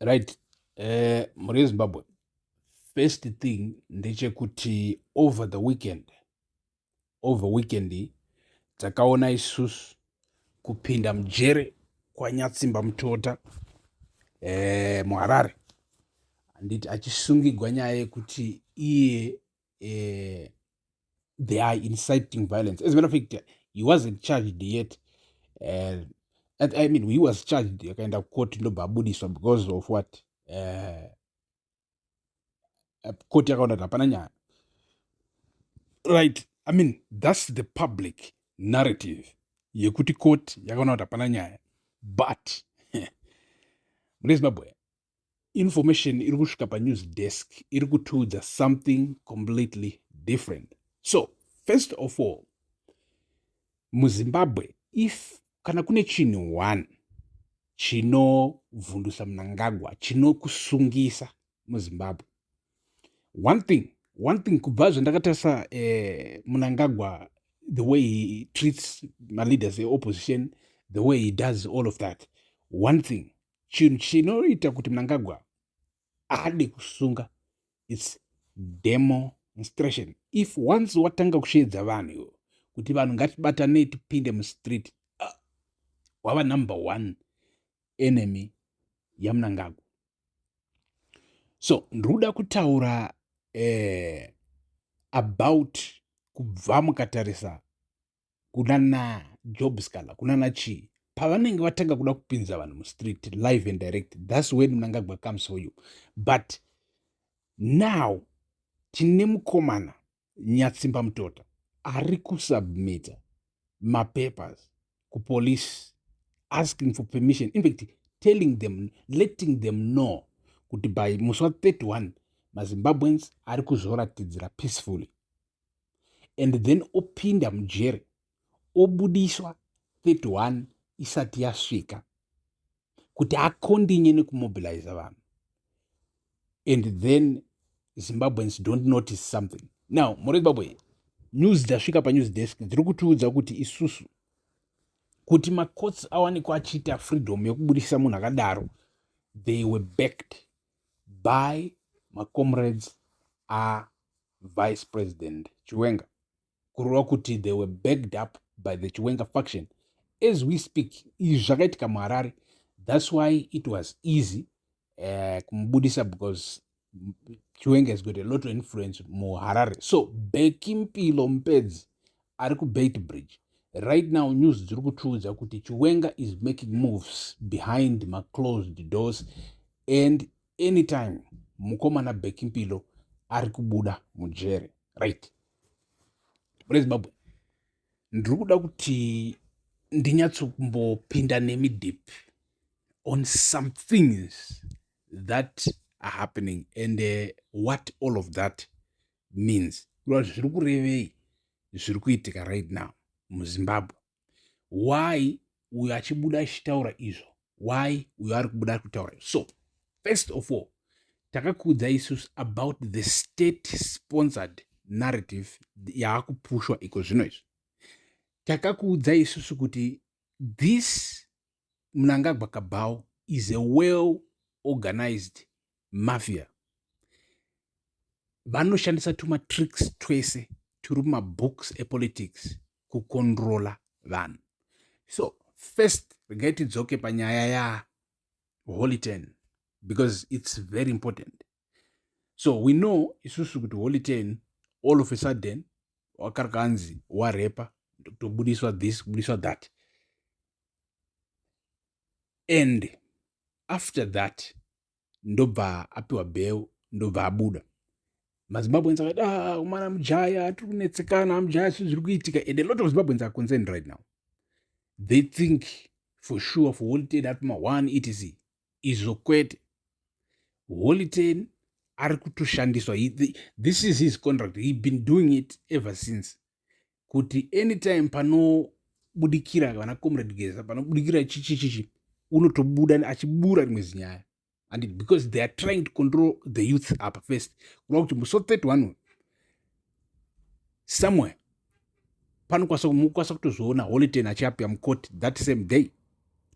Right, mhuri yeZimbabwe, first thing ndechekuti over the weekend, over weekend takaona isusu kupinda mujere kwaNyatsimba Mutota muHarare, handiti, achisungigwa nyaya yekuti iye they are inciting violence. As a matter of fact, he wasn't charged yet. I mean, he was charged, akaenda kukoti, ndobva abudiswa because of what? Koti yakaona kuti hapana nyaya, right? I mean, that's the public narrative yekuti koti yakaona kuti hapana nyaya. But mune Zimbabwe, information iri kusvika panews desk iri kutiudza something completely different. So first of all, muZimbabwe, if kana kune chinhu one chinovhundusa Munangagwa, chinokusungisa muZimbabwe, one thing, one thing, kubva zvandakatarisa Munangagwa, the way he treats maleaders eopposition, the way he does all of that, one thing, chinhu chinoita kuti Munangagwa ade kusunga, it's demonstration. If once watanga kusheedza vanhu iwo kuti vanhu ngatibatanei tipinde mustreet, wava number one enemy yaMunangagwa. So ndiri kuda kutaura about kubva mukatarisa kunana Job Sikhala, kunana chii, pavanenge vatanga kuda kupinza vanhu mustreet live and direct, that's when Munangagwa comes for you. But now tine mukomana Nyatsimba Mutota ari kusubmita mapapers kupolice asking for permission, in fact telling them, letting them know kuti by musi wa31 maZimbabweans ari kuzoratidzira peacefully, and then opinda mujere, obudiswa 31 isati yasvika kuti acontinue nekumobiliza vanhu. And then Zimbabweans don't notice something. Now, muri Zimbabwe, news dzasvika panews desk dziri kutiudza kuti isusu kuti macourts awanikwa achiita freedom yekubudisa munhu akadaro, they were backed by macomrades aVice President Chiwenga, kureva kuti they were backed up by the Chiwenga faction. As we speak, izvi zvakaitika muHarare. That's why it was easy kumubudisa, because Chiwenga has got a lot of influence muHarare. So Bekimpilo Mpedzi ari kuBeitbridge right now. News dziri kutiudza kuti Chiwenga is making moves behind maclosed doors, and anytime mukomana Bekimpilo ari kubuda mujere, right? Mune Zimbabwe, ndiri kuda kuti ndinyatsokumbopinda nemi deep on some things that are happening and what all of that means, kureva zviri kurevei zviri kuitika right now muZimbabwe. Why uyo achibuda achitaura izvo? Why uyo ari kubuda ari kutaura? So first of all, takakuudza isusu about the state sponsored narrative yaakupushwa iko zvino izvi. Takakuudza isusu kuti this Mnangagwa cabal is a well organized mafia. Vanoshandisa tumatricks twese turi mumabooks epolitics kucontrola vanhu. So first, regai tidzoke panyaya yaHoly 10 because it's very important. So we know isusu kuti Holy 10 all of a sudden wakarkanzi warepa, kutobudiswa this, kubudiswa that, and after that ndobva apiwa bail, ndobva abuda. MaZimbabweans akati, "Ah, umana mujaya, tiri kunetsekana mujaya, zvinhu zviri kuitika." And a lot of Zimbabweans are concerned right now. They think for sure for Holy 10 ari pama1 etc. Izvo kwete. Holy 10 ari kutoshandiswa. This is his contract. He been doing it ever since, kuti anytime panobudikira vana Comrade Geza, panobudikira chichichichi, unotobuda achibura rimwe zinyaya, and because they are trying to control the youth apa first, kureva kuti musi wa31 somewhere panokwanisa, mukwanisa kutozoona Holy 10 achiappear mucourt that same day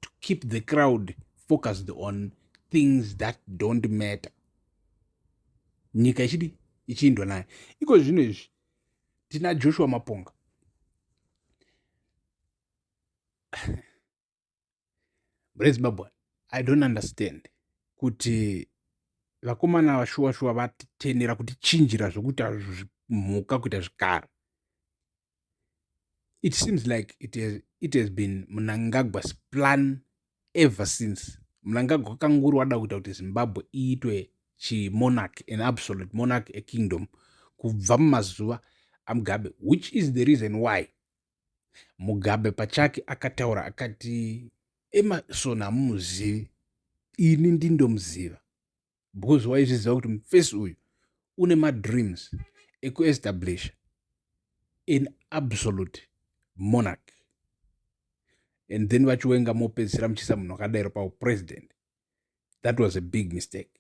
to keep the crowd focused on things that don't matter. Nyika ichidi ichiindwa nayo iko zvino izvi. Tina Joshua Maponga mureZimbabwe. I don't understand kuti vakomana vashuwa shuwa vatitenera kutichinjira zvokuita mhuka, kuita zvikara. It seems like it has been Mnangagwa's plan ever since. Mnangagwa kanguri wada kuita kuti Zimbabwe iitwe chimonarch, an absolute monarch, a kingdom, kubva mumazuva aMugabe, which is the reason why Mugabe pachake akataura akati, "Emerson hamumuzivi, ini ndindomuziva," because waizviziva kuti mufesi uyu une madreams ekuestablish an absolute monarch. And then vaChiwenga mopedzisira muchiisa munhu akadairo paupresident. That was a big mistake.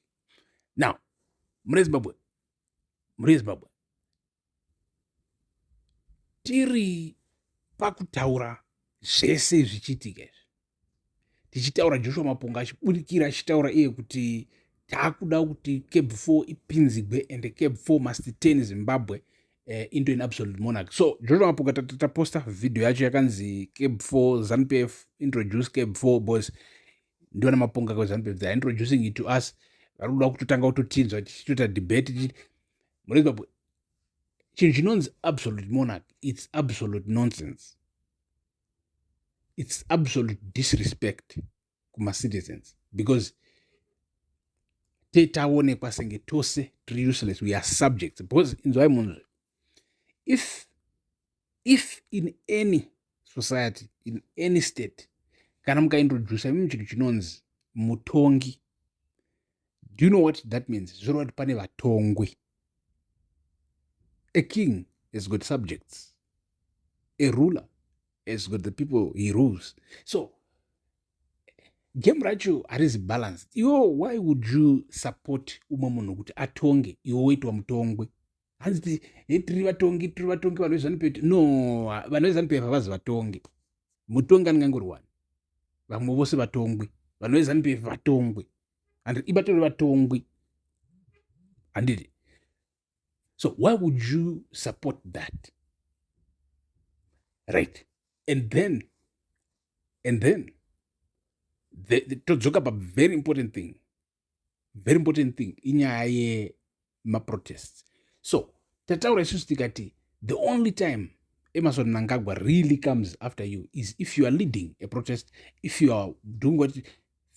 Now mune Zimbabwe, muri Zimbabwe, tiri pakutaura zvese zvichiitika izvi, tichitaura Joshua Maponga achibudikira achitaura iye kuti taakuda kuti CAB 4 ipinzigwe and CAB 4 must turn Zimbabwe into an absolute monarch. So Joshua Maponga, taposta vhidhiyo yacho yakanzi CAB 4, ZANU PF introduce CAB 4 boys. Ndiona Maponga kweZANU PF, they are introducing it to us. Vari kuda kutotanga kutotinzwa tichitoita debate. Muri Zimbabwe, chinhu chinonzi absolute monarch, it's absolute nonsense, it's absolute disrespect kumacitizens, because tetaonekwa senge tose tiri useless, we are subjects. Because inzwai munzwe, if in any society, in any state, kana mukaintrodusa imi chinhu chinonzi mutongi, do you know what that means? Zvoreva kuti pane vatongwi. A king has got subjects, a ruler has got the people he rules. So game racho harizi balanced. Iwo why would you support umwe munhu kuti atonge, iwe woitwa mutongwe? Hanzi tiri vatongi, tiri vatongi, vanhu veZANU PF. No, vanhu veZANU PF havazi vatongi. Mutongi anenge angori wani, vamwe vose vatongwi. Vanhu veZANU PF vatongwi, and ibato revatongwi, handiti? So why would you support that, right? And then todzoka pa very important thing, very important thing, inyaya yemaprotests. So tataura isusu tikati the only time Emerson Mnangagwa really comes after you is if you are leading a protest, if you are doing what,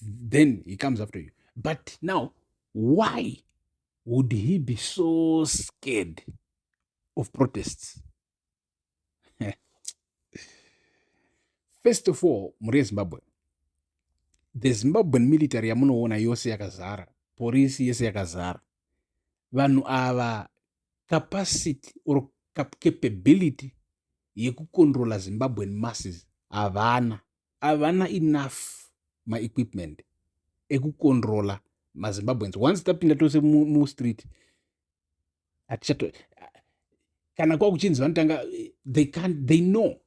then he comes after you. But now, why would he be so scared of protests? First of all, muri yeZimbabwe, the Zimbabwean military yamunoona yose yakazara, porisi yese yakazara, vanhu ava, capacity or capability yekucontrola Zimbabwean masses havana. Havana enough maequipment ekucontrola maZimbabweans. Once tapinda tose mustreet, hatichato kana kwakuchinzi vanotanga, they can't. They know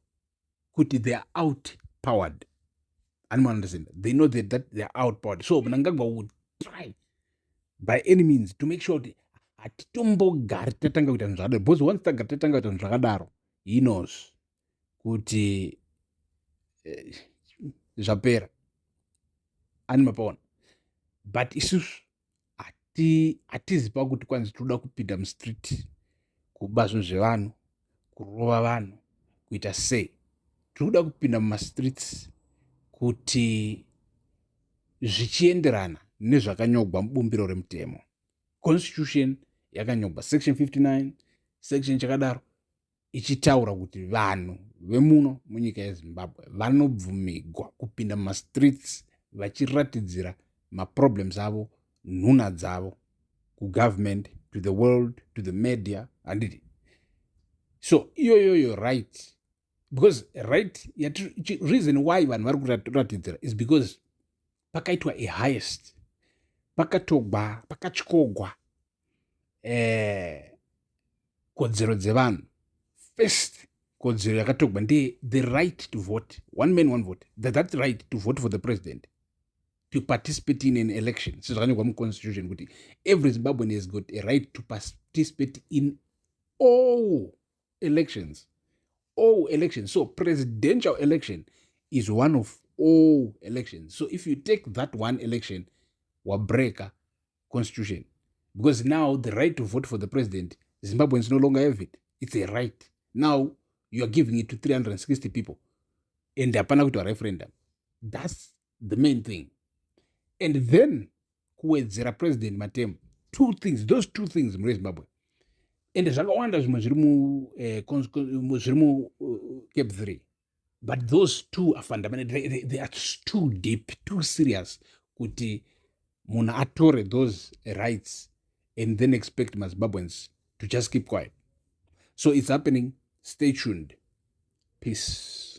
kuti they are out powered. Anyone understand? They know that they are out powered. So Mnangagwa would try by any means to make sure kuti hatitombogari tatanga kuita zvinhu zvakadaro, because once tagari tatanga kuita zvinhu zvakadaro, he knows kuti zvapera. Ani mapaona? But isusu hatizi pakuti kwanzi toda kupinda mustreet kuba zvinhu zvevanhu, kurova vanhu, kuita sei. Tiri kuda kupinda mumastreets kuti zvichienderana nezvakanyogwa mubumbiro remutemo. Constitution yakanyogwa section 59, section chakadaro, ichitaura kuti vanhu vemuno munyika yeZimbabwe vanobvumigwa kupinda mumastreets vachiratidzira maproblems avo, nhuna dzavo kugovernment, to the world, to the media, handiti? So iyoyoyo right, because right, reason why vanhu vari kuratidzira is because pakaitwa a heist, pakatogwa, pakatyogwa kodzero dzevanhu. First kodzero yakatogwa ndeye the right to vote, one man one vote, that right to vote for the president. To participate in an election, sezvakanyorwa muconstitution kuti every Zimbabwean has got a right to participate in all elections, all elections. So presidential election is one of all elections. So if you take that one election, wabreaka constitution, because now the right to vote for the president, Zimbabweans no longer have it. It's a right. Now you are giving it to 360 people and hapana kuitwa referendum. That's the main thing. And then kuwedzera President matemo, two things, those two things muri Zimbabwe, and zvakawanda zvimwe zviri muCAB 3, but those two are fundamental. They are too deep, too serious kuti munhu atore those rights and then expect maZimbabweans to just keep quiet. So it's happening. Stay tuned. Peace.